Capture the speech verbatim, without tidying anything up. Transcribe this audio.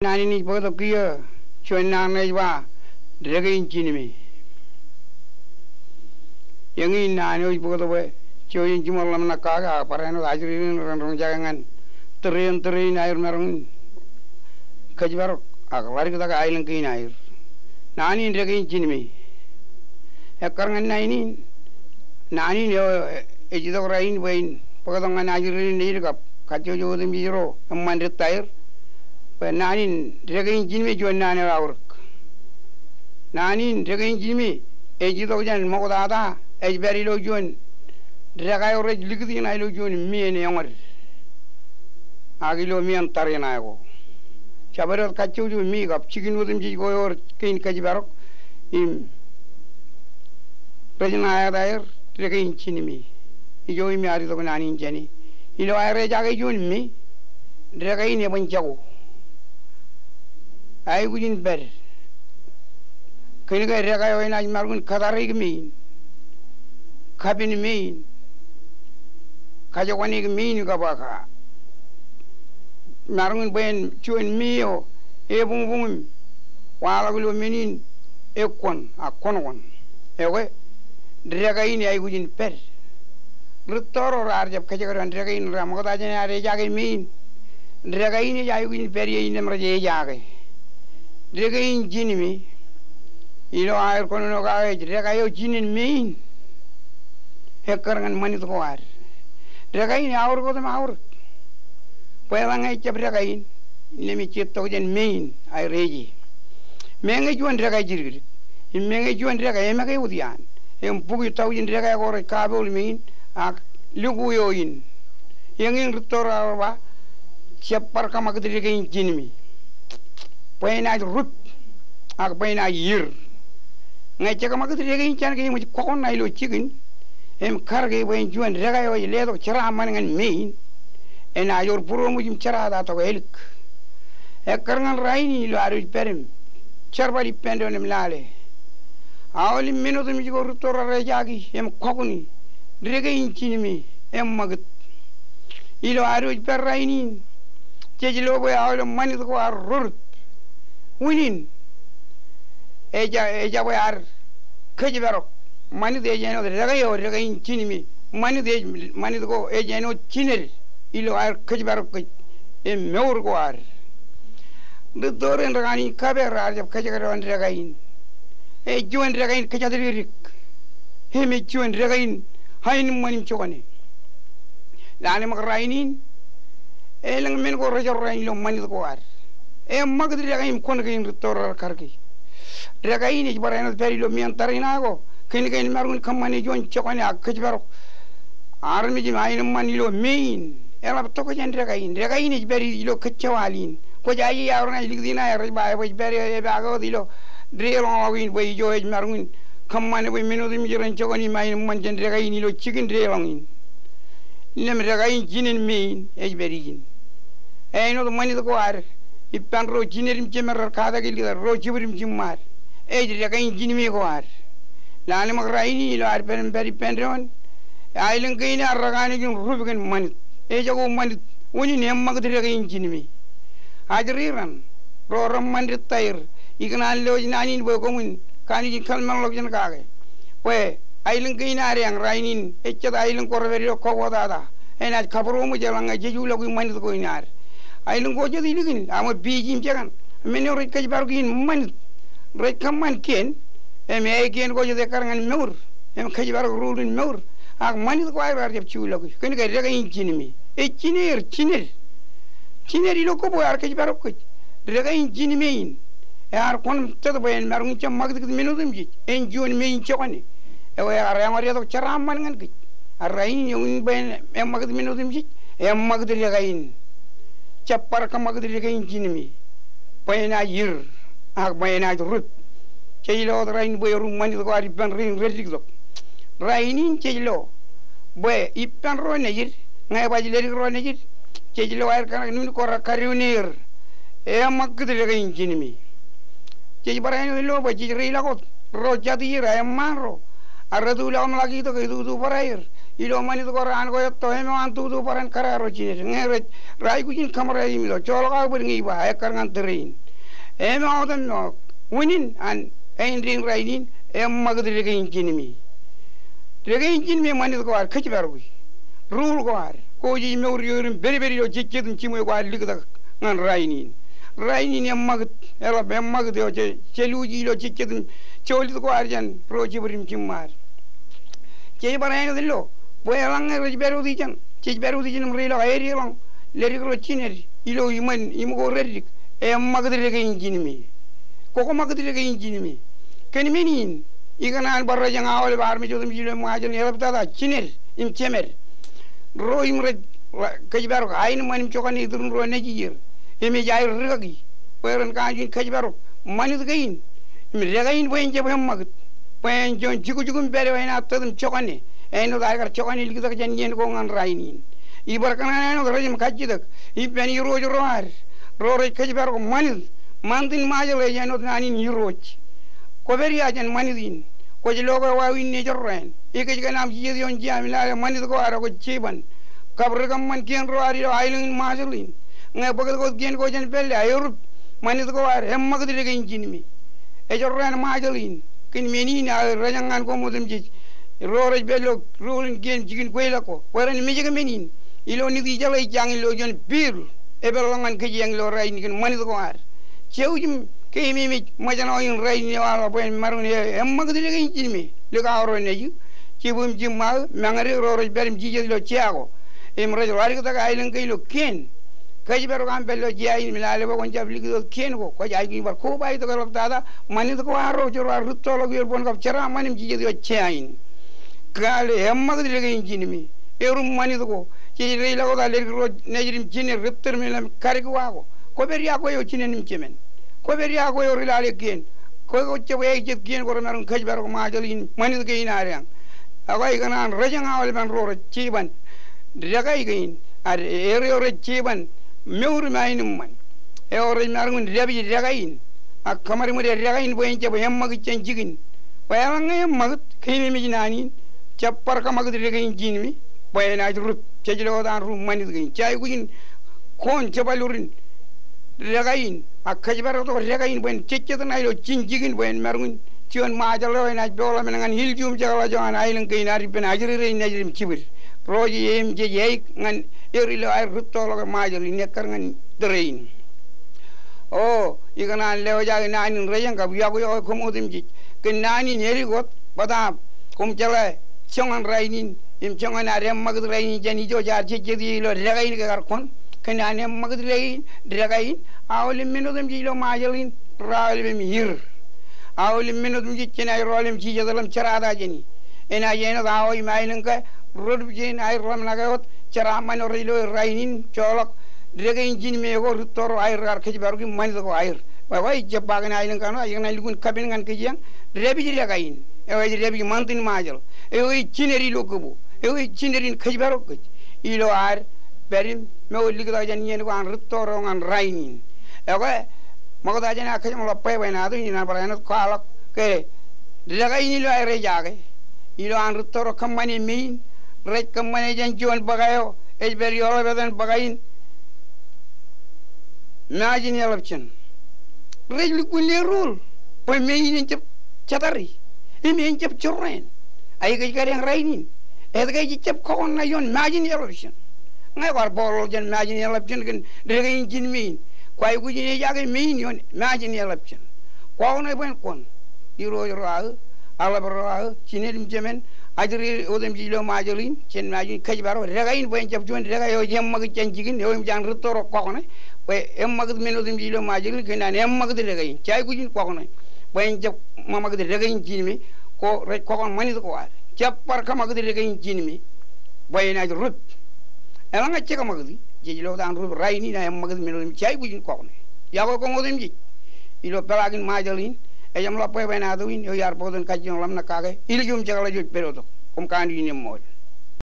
Naan in ej bōktok kiiō juon naan ṇe ej ba, dekein jinmi. Eñin naan eo ej bōktok bwe, jouj im jiṃor ḷōmṇak kake ak barāinwōt ajri rein ren roñjake ñan tōre in, tōre in aer maroñ in kōjparok ak ḷaddik tok aelōñ kein aer. Naan in dekein jinmi. Ekkar ñan naan in, naan in eo ej itok rainin bwe in bōktok ñan ajri rein nejid kab kajjojo otemjej ro eṃṃan dettaer, bwe naan in dekein jinmi juon naan eo aorōk. Naan in dekein jinmi ej itok jān ṃoktata, ej pād ilo juon deka eo rej likūti ṇae ilo juon mien eñood. Ak ilo mien tariṇae ko, jabdewōt kajjojo mi kab jikin otemjej ko ewōr kein kōjparok im rej ṇa etaer dekein jinmi. Ijo im ear itok naan in jāne. Ilo aer ejaake juon mi, deka in eban jako. Aikuj in pād. Kōnke deka eo enaaj maroñ in kōtariik me in, kapin me in, kajekwaneik me in kab ak maroñ in bwe en juon mi eo ebuñbuñ im waḷọk ilo men in ekwōn ak kwōnkwōn. Ekwe, deka in eaikuj in pād. Rūtto ro raar jab kōjekdọọn deka in, raar ṃokta jān aer ejaake me in. Deka in ej aikuj in pād ie innām rej ejaake. Dekein jinmi, ilo aer kōnono kake ej deka eo jinen me in. Ekkar ñan ṃanit ko ad. Deka in eaorōk otem aorōk. Bwe eḷaññe ejjab deka in, innām ej jet tok jān me in aer eje. Meñe juon deka ejidikdik, im meñe juon deka emake wōt iaan, im bukwi taujin deka ko rej kapool me in, ak liku eo in. Eñin rūtto raar ba, jab bar kōṃakūt dekein jinmi. Bwe enaaj rup, ak bwe enaaj ier. Ñe jekōṃakūt dekein jān ke eṃōj kwōkōṇ ṇae ilo jikin, im kar ke bwe en juon deka eo ej letok jeraaṃṃan ñan me in, enaaj wōr būroṃōj im jerata tok ālik. Ekkar ñan rainin ilo ad wōj pād im jerbal ippān doon im lale. Aolep men otemjej ko rūtto raar ejaaki im kwōkōṇi, dekein jinmi eṃṃakūt. Ilo ad wōj pād rainin, jej lo bwe aolep ṃanit ko ar rorip. Unin, ejja, ejja bwe ad kōjparok. Ṃanit ej āinwōt deka eo, dekein jinmi. Ṃanit ej, ṃanit ko ej āinwōt jined ilo aer kōjparok kōj im mour ko ad. Rūtto ren rekanooj kape raar jab kōjekdọọn deka in. Ej juon deka in kōjatdikdik. Im ej juon deka in aenōṃṃan im jokwane. Lale ṃōk rainin, elōñ men ko rej jorrāān ilo ṃanit ko ad. Eṃṃakūt deka in im kwōn kein rūtto raar karōke. Deka in ej barāinwōt pād ilo mien tariṇae ko, kōn ke en maroñ in kōṃṃane juon jokwane ak kōjparok armej im aenōṃṃan ilo me in. Eḷap tok jān deka in. Deka in ej pād ilo kōjjewaḷ in. Kwōj aje eaorōk ñan likūti ṇae rej ba, ebwe ej pād epaake wōt ilo deḷọñḷọk in bwe ijo ej maroñ in kōṃṃane bwe men otemjej ren jokwane im aenōṃṃan jān deka in ilo jikin deḷọñ in. Innām deka in jinen me in ej pād ijin. Āinwōt ṃanit ko ad, ippān ro jined im jemed raar katakin likūt, ro jibwid im jiṃṃaad. Ej deka in jinmi ko ad. Lale ṃōk rainin ilo ad pād im pād ippān doon, aelōñ kein ad rekanooj in rup kōn ṃanit. Ejako ṃanit, unin eṃṃakūt deka in jinmi. Ajri raṇ, ro reṃṃan dettaer, ikōṇaan lewōj naan in bwe koṃwin kanooj in kōḷmānḷọkjeṇ kake. Bwe aelōñ kein ad eañ rainin, ejjet aelōñ ko repād ilo kọkkotata. Enaaj kabūroṃōj eḷaññe jej ulọk ṃanit ko in ad. Aelōñ ko jet ilikin, aṃ Fiji im jekōṇ. Men eo rej kōjparok in ṃanit. Rej kōṃṃan kien, im āe kien ko jet ekkar ñan mour, im kōjparok ruo in mour. Ak ṃanit ko aer raar jab juḷọki. Kōn ke deka in jinmi. Ej jin er, jined. Jined ilo kōb eo ear kōjparok kōj. Deka in jinmi in. Ear kōṇaan im tōt bwe en maroñ in jab ṃakūtkūt men otemjej. En juon me in jokwane. Ekwe ear eañ wōt etok jeraaṃṃan ñan kōj. Ak rainin eñin bwe en eṃṃakūt men otemjej. Eṃṃakūt deka in. Jab bar kōṃakūt deka in jinmi. Bwe enaaj ier. Ak bwe enaaj rup. Jej lo wōt rainin bwe erup ṃanit ko ad ippān rein rej diktok. Rainin jej lo bwe ippān ro nejid, ñe ebaj ledik ro nejid, jej lo aer kōṇak nuknuk ko raar kadiwōj er. Eṃṃakūt deka in jinmi. Jej barāinwōt lo bwe jej reiḷọk wōt ro jatij er aemṃaan ro, ak rej tuḷọk im ḷak itok etutu barāer. Ilo ṃanit ko raan ko etto, emaroñ an tutu barāinwōt kōrā ro jined. Ñe rej, rej aikuj in kōṃṃane im ilo, joḷọk aō bōd ñe ij ba, ekkar ñan tōre in. Emaroñ wōt im ṃōk, unin an, āindein rainin, eṃṃakūt deke injin me. Deke injin me ṃanit ko ad kōjparoki. Rule ko ad. Ko jej mour ioer im pedped ilo jejjet im jiṃwe ko ad liktak ñan rainin. Rainin eṃṃakūt, eḷap eṃṃakūt eo je, je luuji ilo jejjet im jolit ko ad jān ro jibwid im jiṃṃaad. Jej bar āinwōt lo, bwe eḷaññe rej pād wōt ijeṇ, jej pād wōt ijeṇ im reilọk edeḷọñ, ledik ro jined, ilo iṃōn, im ko reddik, eṃṃakūt deke injin me. Kokōṃakūt deke injin me. Kōn men in, ikōṇaan bar rej eñ aolep armej otemjej ilo Ṃajeḷ in eḷaptata jined im jemed. Ro im rej, rej kōjparok aenōṃṃan im jokane iturin ro nejier. Im ej aer rikaki. Bwe ren kanooj in kōjparok ṃanit kein im deke in bwe en jab eṃṃakūt. Bwe en juon jukjuk im pād eo enaaj tōt im jokane. Āinwōt aer kar jokane liktak jān iien ko ñan rainin. Ibar kōṇaan āinwōt rej im kajjitōk ippān irooj ro ad. Ro rej kōjparok ṃanit. Ṃantin Ṃajeḷ ej āinwōt naan in irooj. Kwōpād ia jān ṃanit in? Kwōj lo ke wāween eo jorrāān? Ikōjkan aṃ jijet ioon jea im lale ṃanit ko ad kwōj jeban. Kab ri kōṃṃan kien ro ad ilo aelōñ in Ṃajeḷ in. Ñe bōktok wōt kien ko jān pālle, aerūp. Ṃanit ko ad, eṃṃakūt deke injin me. Ejorrāān Ṃajeḷ in. Kōn men in aō rej eñ ñan koṃ otemjej. Ro rej pād ilo rule in kien jikin kweilọk ko. Bwe ren mejke men in. Ilo Nitijeḷā ej jañin lo juon bill. Epeḷḷọk ñan kōj eñ ilo rainin kōn ṃanit ko ad. Jouj im keememej ṃōjṇọ in rainin eo aḷap bwe en maroñ in e, eṃṃakūt deke injin me. Likao ro nejū. Jibwi im jiṃṃaō, mañōde ro rej pād im jijet ilo jea ko. Im rej ḷadiktak aelōñ kein ilo kien. Kōjparok aṃ pād ilo jea in im lale bwe kwōn jab likūt wōt kien ko. Kwōj aikuj in bar kobaik tok eḷaptata, ṃanit ko arro, jero ad rūttoḷọk ioer boñ kab jeraaṃṃan im jijet ilo jea in. Kale, eṃṃakūt deke injin me. Erūp ṃanit ko. Jej deilọk wōt aō ledik ro nejid im jined, rūttoḷọk im kadik wa ko. Kwōpād ia kwe eo jinen im jemen? Kwōpād ia kwe eo ri lale kien? Kwe ko jab ej jet kien ko remaroñ kōjparok Ṃajeḷ in ṃanit kein ad eñ. Ak ikōṇaan rej eñ aolepen ro rej jeban. Dāke kein. Ak er eo rej jeban mour im aenōṃṃan. Eo rej maroñ in dāpij dāke in. Ak kōṃadṃōde dāke in bwe en jab eṃṃakūt jān jikin. Bwe eḷaññe eṃṃakūt, keememej naan in, jab bar kōṃakūt dāke injin me, bwe enaaj rūp, jej lo wōt an rūp ṃanit kein. Jej aikuj in koon jebal ro ri dāke in, ak kōjparok tok dāke in bwe en jejjet ṇa ilo jin jikin bwe en maroñ in juon Ṃajeḷ eo enaaj peḷḷọk men ñan ilju im jekḷaj eo an aelōñ kein ad ippān ajri rein nejid im jibwid. Ro jej eṃōj jej eik ñan er ilo aer rūttoḷọk Ṃajeḷ in ekkar ñan tōre in. O, ikōṇaan lewōj aō naan in rej eñ kab iọkwe eo koṃ otemjej. Kōn naan in edik wōt, bōtaab, koṃ jeḷā joñan rainin, im joñan ad eṃṃakūt rainin jān ijo jaar jejjet ie ilo dāke in ke kar koṇ. Kōn an eṃṃakūt dāke in, dāke in, aolep men otemjej ilo Ṃajeḷ in, raolep im ir. Aolep men otemjej jenaaj rọọl im jijet ḷọk im jerata jāni. Enaaj āinwōt awa im aelōñ ke, rot pijeen aer ḷōmṇake wōt, jeraaṃṃan eo rej lo rainin, joḷọk, dāke injin me ko rūtto ro aer kar kōjparok im ṃanit ko aer. Bwe, bwe ij jab ba kōn aelōñ kaṇ eo, ikōṇaan lukkuun kapen ñan kōj eñ, dāpij dāke in. Eo ej dāpij ṃantin Ṃajeḷ. Eo ej jined ilo kōbo. Eo ej jined in kōjparok kōj. Ilo ad pād im mour liktak jān iien ko an rūtto ro ñan rainin. Ekwe, ṃokta jān aō kōjeañ ḷap bwebwenato in, ikōṇaan bar āinwōt kwaḷọk ke dāke in ilo aer ejaake. Ilo an rūtto ro kōṃṃane me in, rej kōṃṃane jān juon bōk eo ej pād ioḷap etan bōk in. Imagine eḷap jen. Rej lukkuun le rule bwe me in en jab jatari im en jab jorrāān. Ak kōj kar eñ rainin, etke ej jab kọkoṇ ṇa ioon imagine eḷap jen? Ñe kwaar bōkḷọk jān imagine eḷap jen kōn dāke injin me in, kwaikuj in ejaake me in ioon imagine eḷap jen. Kọkoṇe bwe en koṇ. Irooj ro aō, aḷap ro aō, jined im jemān, ajri otemjej ilo Ṃajeḷ in, jen imagine kōjparok dāke in bwe en jab juon dāke eo ej eṃṃakūt jān jikin, eo eṃōj an rūtto ro kọkoṇe, bwe eṃṃakūt men otemjej ilo Ṃajeḷ in, kōn an eṃṃakūt dāke in. Jej aikuj in kọkoṇe bwe en jab ṃakūt dāke injin me, ko rej kọkoṇ ṃanit ko ad. Jab bar kōṃakūt dāke injin me, bwe enaaj rūp. Eḷaññe jekōṃakūt, jej lo wōt an rūp rainin ak eṃṃakūt men otemjej. Jej aikuj in kọkoṇe. Iọkwe koṃ otemjej. Ilo peḷaakin Ṃajeḷ in, ejam ḷap bwebwenato in, eo iar bōktok in kajjioñ ḷōmṇak kake, ilju im jekḷaj eo ej pād tok. Koṃ kanooj in eṃṃool.